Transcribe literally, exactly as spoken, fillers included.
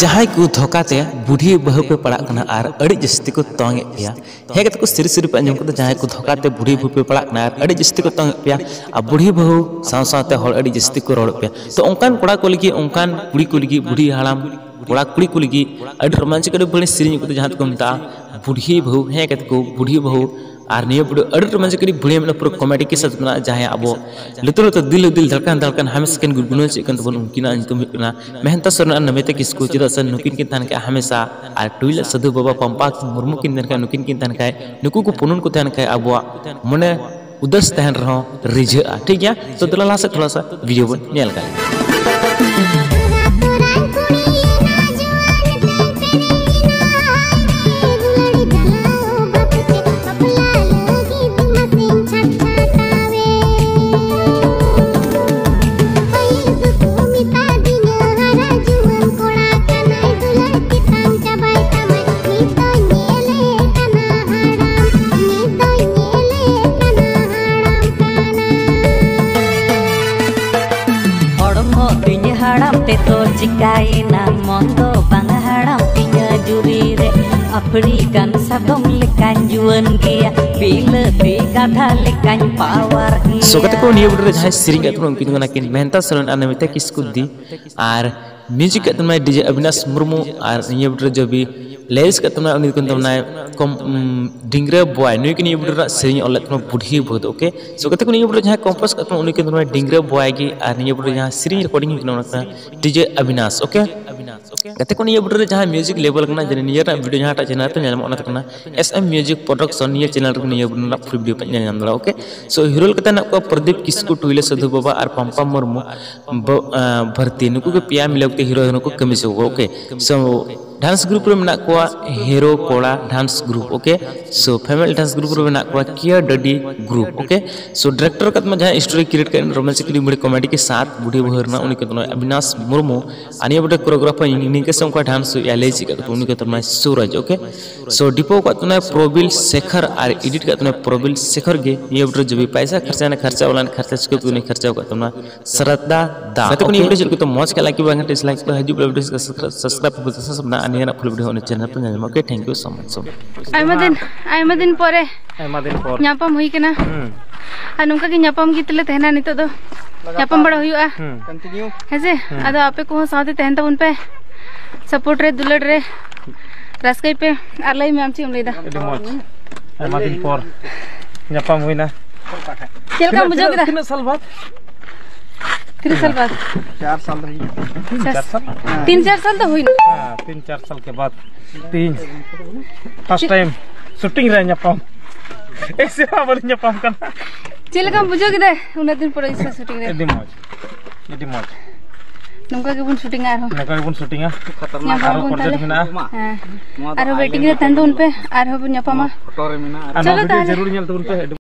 ᱡᱟᱦᱟᱸᱭ ᱠᱚ ᱫᱷᱳᱠᱟ ᱛᱮ ᱵᱩᱰᱷᱤ ᱵᱟᱹᱦᱩ ᱯᱮ ᱯᱟᱲᱟᱜ ᱠᱟᱱᱟ ᱟᱨ ᱟᱹᱰᱤ ᱡᱟᱹᱥᱛᱤ ᱠᱚ ᱛᱚᱝ ᱮᱫ ᱯᱮᱭᱟ᱾ ᱦᱮᱸ ᱜᱟᱛᱮ ᱠᱚ, ᱥᱟᱹᱨᱤ ᱥᱟᱹᱨᱤ ᱯᱮ ᱟᱸᱡᱚᱢ ᱠᱟᱫᱟ, ᱡᱟᱦᱟᱸᱭ ᱠᱚ ᱫᱷᱳᱠᱟ ᱛᱮ ᱵᱩᱰᱷᱤ ᱵᱟᱹᱦᱩ ᱯᱮ ᱯᱟᱲᱟᱜ ᱠᱟᱱᱟ ᱟᱨ ᱟᱹᱰᱤ ᱡᱟᱹᱥᱛᱤ ᱠᱚ ᱛᱚᱝ ᱮᱫ ᱯᱮᱭᱟ, ᱟᱨ ᱵᱩᱰᱷᱤ ᱵᱟᱹᱦᱩ ᱥᱟᱶ ᱥᱟᱶᱛᱮ ᱦᱚᱲ ᱟᱹᱰᱤ ᱡᱟᱹᱥᱛᱤ ᱠᱚ ᱨᱚᱲ ᱮᱫ ᱯᱮᱭᱟ᱾ ᱛᱚ ᱚᱱᱠᱟᱱ ᱠᱚᱲᱟ ᱠᱚ ᱞᱟᱹᱜᱤᱫ, ᱚᱱᱠᱟᱱ ᱠᱩᱲᱤ ᱠᱚ ᱞᱟᱹᱜᱤᱫ, ᱵᱩᱰᱷᱤ ᱦᱟᱲᱟᱢ ᱠᱚᱲᱟ ᱠᱩᱲᱤ ᱠᱚ ᱞᱟᱹᱜᱤᱫ ᱟᱹᱰᱤ ᱨᱳᱢᱟᱱᱪᱚᱠᱟᱨᱤ ᱵᱟᱹᱲᱤᱡ ᱥᱮᱨᱮᱧ ᱠᱚᱫᱚ ᱡᱟᱦᱟᱸ ᱫᱚᱠᱚ ᱢᱮᱛᱟᱜᱼᱟ ᱵᱩᱰᱷᱤ ᱵᱟᱹᱦᱩ᱾ ᱦᱮᱸ ᱜᱟᱛᱮ ᱠᱚ, ᱵᱩᱰᱷᱤ ᱵᱟᱹᱦᱩ᱾ ᱟᱨ ᱱᱤᱭᱟᱹ video ᱟᱹᱰᱤ ᱨᱳᱢᱟᱱᱪᱚᱠᱟᱨᱤ ᱵᱟᱹᱲᱤᱡ ᱢᱮᱱᱟᱜᱼᱟ, ᱯᱩᱨᱟᱹ comedy ᱠᱮ ᱥᱟᱛᱷ ᱢᱮᱱᱟᱜᱼᱟ, ᱡᱟᱦᱟᱸᱭ ᱟᱵᱚ ᱞᱩᱛᱩᱨ ᱞᱩᱛᱩᱨ ᱫᱤᱞ ᱫᱤᱞ ᱫᱷᱟᱲᱠᱟᱱ ᱫᱷᱟᱲᱠᱟᱱ ᱦᱟᱢᱮᱥᱟ ᱠᱤᱱ ᱜᱩᱱᱜᱩᱱᱟᱹᱣ ᱦᱚᱪᱚᱭᱮᱫ ᱠᱟᱱ ᱛᱟᱵᱚᱱ, ᱩᱱᱠᱤᱱᱟᱜ ᱧᱩᱛᱩᱢ ᱦᱩᱭᱩᱜ ᱠᱟᱱᱟ ᱢᱮᱦᱮᱱᱛᱟ ᱥᱚᱨᱮᱱ ᱟᱨ ᱱᱚᱢᱤᱛᱟ ᱠᱤᱥᱠᱩ᱾ ᱪᱮᱫᱟᱜ ᱥᱮ ᱱᱩᱠᱤᱱ ᱠᱤᱱ ᱛᱟᱦᱮᱱ ᱠᱷᱟᱡ ᱦᱟᱢᱮᱥᱟ, ᱟᱨ ᱴᱩᱭᱞᱟᱹ ᱥᱟᱹᱫᱷᱩ ᱵᱟᱵᱟ ᱯᱟᱢᱯᱟ ᱢᱩᱨᱢᱩ ᱠᱤᱱ ᱛᱟᱦᱮᱱ ᱠᱷᱟᱡ, ᱱᱩᱠᱤᱱ ᱠᱤᱱ ᱛᱟᱦᱮᱱ ᱠᱷᱟᱡ, ᱱᱩᱠᱩ ᱠᱚ ᱯᱩᱱᱩᱱ ᱠᱚ ᱛᱟᱦᱮᱱ ᱠᱷᱟᱡ ᱟᱵᱚᱣᱟᱜ ᱢᱚᱱᱮ ᱩᱫᱟᱹᱥ ᱛᱟᱦᱮᱱ ᱨᱮᱦᱚᱸ ᱨᱤᱡᱷᱟᱹᱜᱼᱟ᱾ ᱴᱷᱤᱠ ᱜᱮᱭᱟ, ᱛᱚ ᱫᱮᱞᱟ ᱞᱟᱦᱟ ᱥᱮᱫ ᱛᱷᱚᱲᱟ ᱥᱟ video ᱵᱚᱱ ᱧᱮᱞ ᱠᱟᱜ ᱞᱮᱜᱮ᱾ ᱦᱚᱲᱢᱚ ᱛᱤᱧ ᱦᱟᱲᱟᱢ ᱛᱮ ᱛᱚ ᱪᱤᱠᱟᱭᱮᱱᱟ, ᱢᱚᱱ ᱫᱚ ᱵᱟᱝ ᱦᱟᱲᱟᱢ ᱛᱤᱧᱟ ᱡᱩᱨᱤ ᱨᱮ᱾ ᱟᱯᱷᱨᱤᱠᱟᱱ ᱥᱟᱫᱚᱢ ᱞᱮᱠᱟᱧ ᱡᱩᱣᱟᱹᱱ ᱜᱮᱭᱟ, ᱵᱤᱞᱟᱹᱛᱤ ᱜᱟᱫᱷᱟ ᱞᱮᱠᱟᱧ power ᱜᱮᱭᱟ᱾ So ᱜᱟᱛᱮ ᱠᱚ, ᱱᱤᱭᱟᱹ video ᱨᱮ ᱡᱟᱦᱟᱸᱭ ᱥᱮᱨᱮᱧ ᱠᱟᱜ ᱛᱟᱵᱚᱱᱟ ᱩᱱᱠᱤᱱ ᱫᱚ ᱠᱟᱱᱟ ᱠᱤᱱ ᱢᱮᱦᱮᱱᱛᱟ ᱥᱚᱨᱮᱱ ᱟᱨ ᱱᱚᱢᱤᱛᱟ ᱠᱤᱥᱠᱩ ᱫᱤ, ᱟᱨ music ᱠᱟᱜ ᱛᱟᱵᱚᱱᱟᱭ DJ ᱟᱵᱤᱱᱟᱥ ᱢᱩᱨᱢᱩ, ᱟᱨ ᱱᱤᱭᱟᱹ video ᱨᱮ ᱡᱚᱵᱤ lyrics ᱠᱟᱜ ᱛᱟᱵᱚᱱᱟᱭ ᱩᱱᱤ ᱫᱚ ᱠᱟᱱ ᱛᱟᱵᱚᱱᱟᱭ ᱠᱚᱢ, ᱩᱢ, ᱰᱤᱝᱜᱽᱨᱟᱹ ᱵᱚᱭ᱾ ᱱᱩᱭ ᱜᱮ ᱱᱤᱭᱟᱹ video ᱨᱮᱱᱟᱜ ᱥᱮᱨᱮᱧ ᱚᱞ ᱞᱮᱫ ᱛᱟᱵᱚᱱᱟ ᱵᱩᱰᱷᱤ ᱵᱟᱹᱦᱩ ᱫᱚ, okay? So ᱜᱟᱛᱮ ᱠᱚ, ᱱᱤᱭᱟᱹ video ᱨᱮ ᱡᱟᱦᱟᱸᱭ compose ᱠᱟᱜ ᱛᱟᱵᱚᱱᱟ ᱩᱱᱤ ᱠᱟᱱ ᱛᱟᱵᱚᱱᱟᱭ ᱰᱤᱝᱜᱽᱨᱟᱹ ᱵᱚᱭ ᱜᱮ, ᱟᱨ ᱱᱤᱭᱟᱹ video ᱨᱮ ᱡᱟᱦᱟᱸ ᱥᱮᱨᱮᱧ recording ᱦᱩᱭ ᱠᱟᱱᱟ ᱚᱱᱟ ᱠᱟᱱᱟ DJ ᱟᱵᱤᱱᱟᱥ, okay? ᱜᱟᱛᱮ ᱠᱚ, ᱱᱤᱭᱟᱹ video ᱨᱮ ᱡᱟᱦᱟᱸ music label ᱠᱟᱱᱟ, ᱡᱟᱦᱟᱸ ᱱᱤᱡᱮᱨᱟᱜ video ᱡᱟᱦᱟᱸᱴᱟᱜ channel ᱯᱮ ᱧᱮᱞ ᱧᱟᱢᱟ, ᱚᱱᱟ ᱫᱚ ᱠᱟᱱᱟ S M Music Production᱾ ᱱᱤᱭᱟᱹ channel ᱨᱮ ᱱᱤᱭᱟᱹ video ᱨᱮᱱᱟᱜ full video ᱯᱮ ᱧᱮᱞ ᱧᱟᱢ ᱫᱟᱲᱮᱭᱟᱜᱼᱟ, okay? So hero ᱞᱮᱠᱟᱛᱮ ᱦᱮᱱᱟᱜ ᱠᱚᱣᱟ ᱯᱨᱚᱫᱤᱯ ᱠᱤᱥᱠᱩ, ᱴᱩᱭᱞᱟᱹ ᱥᱟᱹᱫᱷᱩ ᱵᱟᱵᱟ ᱟᱨ ᱯᱟᱢᱯᱟ ᱢᱩᱨᱢᱩ, ᱵᱚ-, ᱟᱸ, ᱵᱷᱟᱨᱛᱤ᱾ ᱱᱩᱠᱩ ᱜᱮ ᱯᱮᱭᱟ ᱢᱤᱞᱟᱹᱣ ᱠᱟᱛᱮ hero heroine ᱠᱚ ᱠᱟᱹᱢᱤ ᱦᱚᱪᱚ ᱠᱚᱣᱟ, okay? So ᱰᱟᱱᱥ ᱜᱨᱩᱯ ᱨᱮ ᱢᱮᱱᱟᱜ ᱠᱚᱣᱟ ᱦᱤᱨᱳ ᱠᱚᱲᱟ ᱰᱟᱱᱥ ᱜᱨᱩᱯ, ᱳᱠᱮ᱾ ᱥᱳ ᱯᱷᱤᱢᱮᱞ ᱰᱟᱱᱥ ᱜᱨᱩᱯ ᱨᱮ ᱢᱮᱱᱟᱜ ᱠᱚᱣᱟ ᱠᱤᱭᱟ ᱰᱟᱹᱰᱤ ᱜᱨᱩᱯ, ᱳᱠᱮ᱾ ᱥᱳ ᱰᱤᱨᱮᱠᱴᱚᱨ ᱠᱟᱛᱮ ᱢᱟ ᱡᱟᱦᱟᱸᱭ ᱥᱴᱳᱨᱤ ᱠᱨᱤᱭᱮᱴ ᱠᱟᱜ ᱨᱚᱢᱮᱥ ᱠᱤᱰᱤ ᱵᱷᱤᱲ ᱠᱚᱢᱮᱰᱤ ᱠᱮ ᱥᱟᱛᱷ ᱵᱩᱰᱷᱤ ᱵᱟᱹᱦᱩ ᱨᱮᱱᱟᱜ, ᱩᱱᱤ ᱠᱚ ᱛᱟᱦᱮᱱᱟ ᱚᱵᱤᱱᱟᱥ ᱢᱩᱨᱢᱩ᱾ ᱟᱨ ᱱᱤᱭᱟᱹ ᱵᱚᱴᱮ ᱠᱳᱨᱤᱭᱳᱜᱨᱟᱯᱷᱟᱨ ᱱᱤᱝᱠᱟᱹ ᱥᱮ ᱚᱱᱠᱟ ᱰᱟᱱᱥ ᱦᱩᱭᱩᱜᱼᱟ ᱞᱟᱹᱭ ᱪᱮᱫ ᱠᱟᱜ ᱩᱱᱤ ᱠᱚ ᱛᱟᱦᱮᱱᱟ ᱥᱩᱨᱚᱡᱽ, ᱳᱠᱮ᱾ ᱥᱳ ᱰᱤᱯᱳ ᱠᱟᱜ ᱛᱟᱦᱮᱱᱟ ᱯᱨᱚᱵᱤᱞ ᱥᱮᱠᱷᱚᱨ ᱟᱨ ᱮᱰᱤᱴ ᱠᱟᱜ ᱛᱟᱦᱮᱱᱟ ᱯᱨᱚᱵᱤᱞ ᱥᱮᱠᱷᱚᱨ ᱜᱮ᱾ ᱱᱤᱭᱟᱹ ᱵᱚᱴᱮ ᱡᱩᱵᱤ ᱯᱟᱭᱥᱟ ᱠᱷᱟᱨᱪᱟ ᱱᱟ ᱠᱷᱟᱨᱪᱟ ᱣᱟᱞᱟ ᱠᱷᱟᱨᱪᱟ ᱪᱤᱠᱟᱹ ᱩᱱᱤ ᱠᱷᱟᱨᱪᱟ ᱠᱟᱜ ᱛᱟᱦᱮᱱᱟ ᱥᱨᱟᱫᱷᱟ ᱫᱟ᱾ ᱢᱟᱛᱚ ᱠᱚ ᱱᱤᱭᱟᱹ ᱵᱷᱤᱰᱤᱭᱳ ᱪᱮᱫ ᱠᱚ ᱢᱚᱡᱽ ᱠᱷᱟᱱ ᱞᱟᱭᱤᱠ ᱵᱟᱝ ᱠᱷᱟᱱ ᱰᱤᱥᱞᱟᱭᱤᱠ ᱯᱮ, ᱦᱤᱡᱩᱜ ᱯᱮ ᱵᱷᱤᱰᱤᱭᱳ ᱥᱟᱵᱥᱠᱨᱟᱭᱤᱵ ᱯᱮ, ᱥᱟᱵᱥᱠᱨᱟᱭᱤᱵ ᱯᱮ ᱵᱚᱞᱮ ᱪᱮᱱᱮᱞ ᱯᱮ ᱧᱮᱞ ᱧᱟᱢᱟ᱾ ᱳᱠᱮ, ᱛᱷᱮᱝᱠ ᱭᱩ ᱥᱳ ᱢᱟᱪ, ᱥᱳ ᱢᱟᱪ᱾ ᱟᱭᱢᱟ ᱫᱤᱱ, ᱟᱭᱢᱟ ᱫᱤᱱ ᱯᱚᱨᱮ ᱟᱭᱢᱟ ᱫᱤᱱ ᱯᱚᱨ ᱧᱟᱯᱟᱢ ᱦᱩᱭ ᱠᱟᱱᱟ᱾ ᱦᱩᱸ᱾ ᱟᱨ ᱱᱚᱝᱠᱟ ᱜᱮ ᱧᱟᱯᱟᱢ ᱜᱮ ᱛᱮᱞᱮ ᱛᱟᱦᱮᱱᱟ ᱱᱤᱛᱚᱜ ᱫᱚ᱾ ᱧᱟᱯᱟᱢ ᱵᱟᱲᱟ ᱦᱩᱭᱩᱜᱼᱟ᱾ ᱦᱩᱸ᱾ ᱦᱮᱸ ᱥᱮ? ᱦᱩᱸ᱾ ᱟᱫᱚ ᱟᱯᱮ ᱠᱚᱦᱚᱸ ᱥᱟᱶᱛᱮ ᱛᱟᱦᱮᱱ ᱛᱟᱵᱚᱱ ᱯᱮ, ᱥᱟᱯᱳᱨᱴ ᱨᱮ, ᱫᱩᱞᱟᱹᱲ ᱨᱮ, ᱨᱟᱹᱥᱠᱟᱹᱭ ᱯᱮ᱾ ᱟᱨ ᱞᱟᱹᱭ ᱢᱮ, ᱟᱢ ᱪᱮᱫ ᱮᱢ ᱞᱟᱹᱭᱫᱟ? ᱟᱹᱰᱤ ᱢᱚᱡᱽ, ᱟᱭᱢᱟ ᱫᱤᱱ ᱯᱚᱨ ᱧᱟᱯᱟᱢ ᱦᱩᱭᱱᱟ᱾ ᱪᱮᱫ ᱞᱮᱠᱟᱢ ᱵᱩᱡᱷᱟᱹᱣ ᱠᱮᱫᱟ? ᱛᱤᱱᱟᱹᱜ ᱥᱟᱞ ᱵᱟᱫ? ᱛᱤᱱᱟᱹᱜ ᱥᱟᱞ ᱵᱟᱫ? ᱪᱟᱨ ᱥᱟᱞ ᱫᱚ ᱦᱩᱭᱩᱜᱼᱟ᱾ ᱪᱟᱨ ᱥᱟᱞ? ᱛᱤᱱ ᱪᱟᱨ ᱥᱟᱞ ᱫᱚ ᱦᱩᱭᱱᱟ᱾ ᱦᱮᱸ, ᱛᱤᱱ ᱪᱟᱨ ᱥᱟᱞ ᱠᱮ ᱵᱟᱫ ᱛᱤᱦᱤᱧ ᱯᱷᱟᱥᱴ ᱴᱟᱭᱤᱢ ᱥᱩᱴᱤᱝ ᱨᱮ ᱧᱟᱯᱟᱢ᱾ ᱮᱭᱥᱮ ᱢᱟ ᱵᱟᱹᱞᱤᱧ ᱧᱟᱯᱟᱢ ᱠᱟᱱᱟ᱾ ᱪᱮᱫ ᱞᱮᱠᱟᱢ ᱵᱩᱡᱷᱟᱹᱣ ᱠᱮᱫᱟ ᱩᱱᱟᱹᱜ ᱫᱤᱱ ᱯᱚᱨᱮ ᱤᱥᱠᱟ ᱥᱩᱴᱤᱝ ᱨᱮ? ᱟᱹᱰᱤ ᱢᱚᱡᱽ, ᱟᱹᱰᱤ ᱢᱚᱡᱽ᱾ ᱱᱚᱝᱠᱟ ᱜᱮᱵᱚᱱ ᱥᱩᱴᱤᱝᱟ ᱟᱨᱦᱚᱸ᱾ ᱱᱚᱝᱠᱟ ᱜᱮᱵᱚᱱ ᱥᱩᱴᱤᱝᱟ᱾ ᱧᱟᱯᱟᱢ ᱟᱨᱦᱚᱸ ᱵᱚᱱ ᱯᱨᱚᱡᱮᱠᱴ ᱛᱟᱦᱞᱮ᱾ ᱢᱮᱱᱟᱜᱼᱟ᱾ ᱦᱮᱸ᱾ ᱟᱨᱦᱚᱸ ᱣᱮᱴᱤᱝ ᱨᱮ ᱛᱟᱦᱮᱱ ᱛᱟᱵᱚᱱ ᱯᱮ, ᱟᱨᱦᱚᱸ ᱵᱚᱱ ᱧᱟᱯᱟᱢᱟ᱾ ᱟᱨ ᱪᱚᱞᱚ ᱱᱚᱣᱟ ᱵᱷᱤᱰᱤᱭᱳ ᱛᱟᱦᱞᱮ᱾ ᱡᱟᱹᱨᱩᱲ ᱧᱮᱞ ᱛᱟᱵᱚᱱ ᱯᱮ᱾